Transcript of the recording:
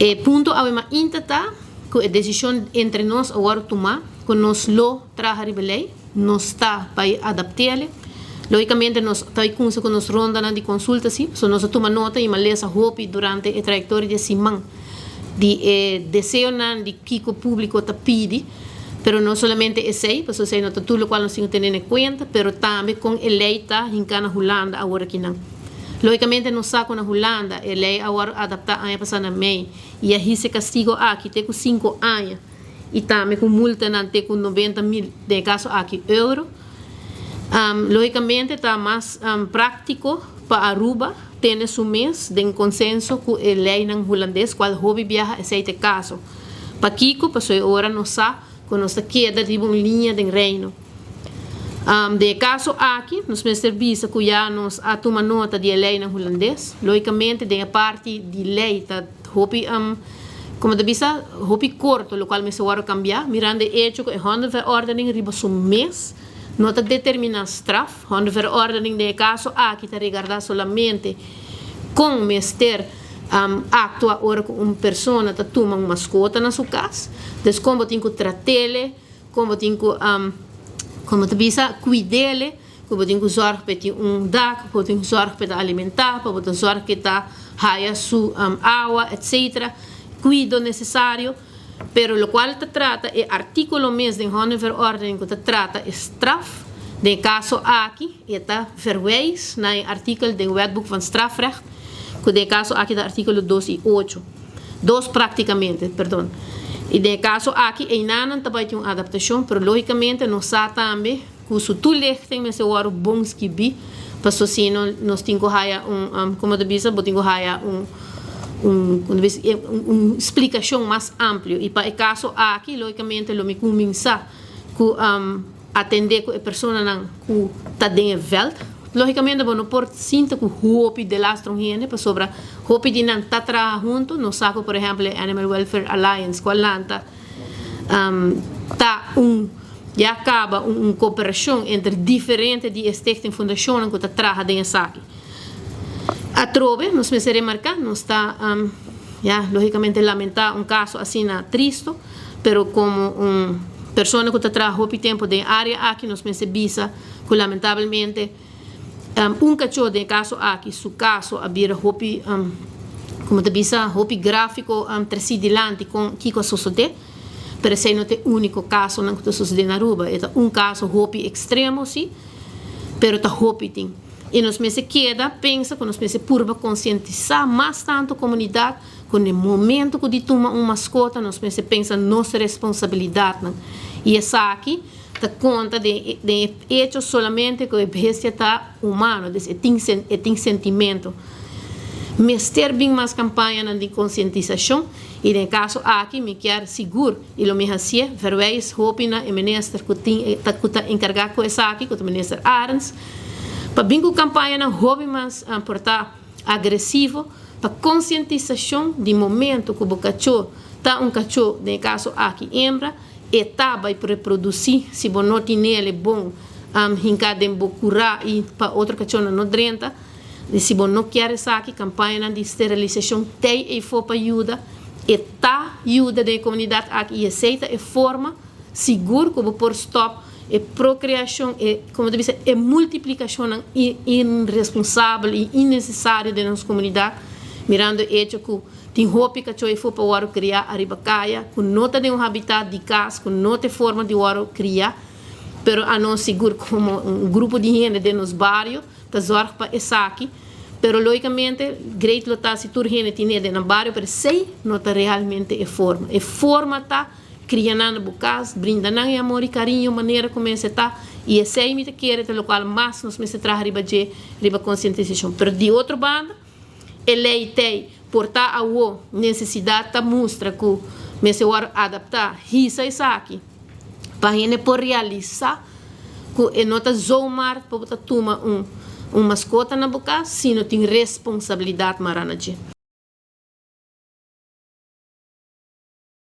E punto awe mainta ta ku e desishon entre nos a wòrdu tumá ku nos lo traha riba e lei, nos ta bai adapt'el. Lógikamente nos ta bai kumsa ku nos rondanan di konsulta si, pasobra nos a tuma nota i malesa hopi durante e trayektoria di e siman di e deseonan di kiko públiko ta pidi, pero no solamente esei, pasobra esei no ta tur lokual nos tin ku tene na kuenta, pero tambe kon e lei ta hinká na Hulanda awor akinan. Lógikamente nos sa ku na Hulanda e lei a wòrdu adaptá aña pasá na mei i a hisa e kastigo aki te ku sinku aña i tambe ku multanan te ku 90.000, den e kaso aki euro. Lógikamente ta mas práktiko pa Aruba tene su mes den konsenso ku e leinan hulandes kual hopi biaha esei ta e kaso. Pakiko? Pasobra e ora nos sa ku nos ta keda riba un liña den Reino. Den e kaso aki nos mester bisa ku ya nos a tuma nota di e leinan hulandes. Lógikamente den e parti di lei ta hopi, komo ta bisa, hopi korto lokual mester wòrdu kambiá mirando e echo ku e hondenverordening riba su mes no ta determiná straf. Hondenverordening den e kaso aki ta regardá solamente kon mester aktua ora ku un persona ta tuma un maskota na su kas. Dus kon bo tin ku trat'ele. Kon bo tin ku, kon bo ta bisa, kuid'ele, ku bo tin ku zòrg pa e tin un dak, ku bo tin ku zòrg pa e ta alimentá, pa bo ta zòrg ku e ta haya su awa, etcetera, kuido nesesario. Pero lokual ta trata e artíkulo mes den Hondenverordening ku ta trata e straf, den e kaso aki e ta verwijs na e artíkel den Wetboek van Strafrecht, ku den e kaso aki ta artíkulo dos i ocho. Dos práktikamente, perdon. I den e kaso aki einanan ta bai tin un adaptashon, pero lógikamente nos sa tambe ku su toelichting mester wòrdu bon skibí, paso sino nos tin ku haya un, komo ta bisa, bo tin ku haya un, un, komo ta bisa, un splikashon mas amplio. I pa e kaso aki lógikamente lo mi kuminsá ku atendé ku e personanan ku ta den e vèlt. Lógikamente bo no por sinta ku hopi delastro un hende pasobra hopi di nan ta traha huntu. Nos sa ku por ehèmpel e Animal Welfare Alliance ku a lanta ta un ya kaba un koperashon entre diferente di e stichting fundashonnan ku ta traha den esaki. Atrobe nos mester remarká nos ta ya lógikamente lamentá un kaso asina tristo. Pero komo un persona ku ta traha hopi tempu den e área aki nos mester bisa ku lamentabelmente un kachó den e kaso aki su kaso a bira hopi komo ta bisa hopi gráfiko tresí dilanti kon kiko a sosodé. Pero esei no ta e úniko kasonan ku ta sosodé na Aruba. E ta un kaso hopi ekstremo si, pero ta hopi tin. I nos mester keda pensa ku nos mester purba konsientisá mas tantu komunidat Ku n'e momento ku di tuma un maskota nos mester pensa nos responsabilidatnan i esaki ta konta den den e echo solamente ku e bestia ta humano, dus e tin e tin sentimento. Mester bin mas kampañanan di konsientisashon i den e kaso aki mi kier sigur i lo mi hasié verwijs hopi na e minister ku tin ku ta enkargá ku esaki ku ta minister Arends pa bin ku kampañanan hopi mas por ta agresivo pa konsientisashon di momento ku bo kachó ta un kachó, den e kaso aki embra, e ta bai reprodusí si bo no tinele bon hinká den bo kurá i pa otro kachónan no drenta. I si bo no kier esaki, kampañanan di sterilisashon tei eifó pa yuda. E ta yuda den e komunidat aki i esei ta e forma sigur ku bo por stòp E prokreashon, e, komo ta bisa, e multiplikashonnan iresponsabel i innesesario den nos komunidat, mirando e echo ku tin hopi kachó efo pa wòrdu kriá ariba kaya, ku no ta den un habitat di kas, ku no ta e forma di wòrdu kriá, pero anos sigur komo un grupo di hende den nos bario ta zòrg pa esaki, pero lógikamente great lo ta si tur hende tin'é den nan bario, pero esei no ta realmente e forma. E forma ta. Cria nan na bo cas, brinda nan e amor y cariño manera cu mester ta, y esey mi ta kere ta locual mas nos mester traha riba dje, riba concientisacion. Pero di otro banda, e ley t'ey por ta awo, necesidad ta mustra cu mester worde adapta, hisa esaki, pa hende por realisa cu e no ta zomaar pa bo ta tuma un mascota na bo cas, sino tin responsabilidad mara na dje.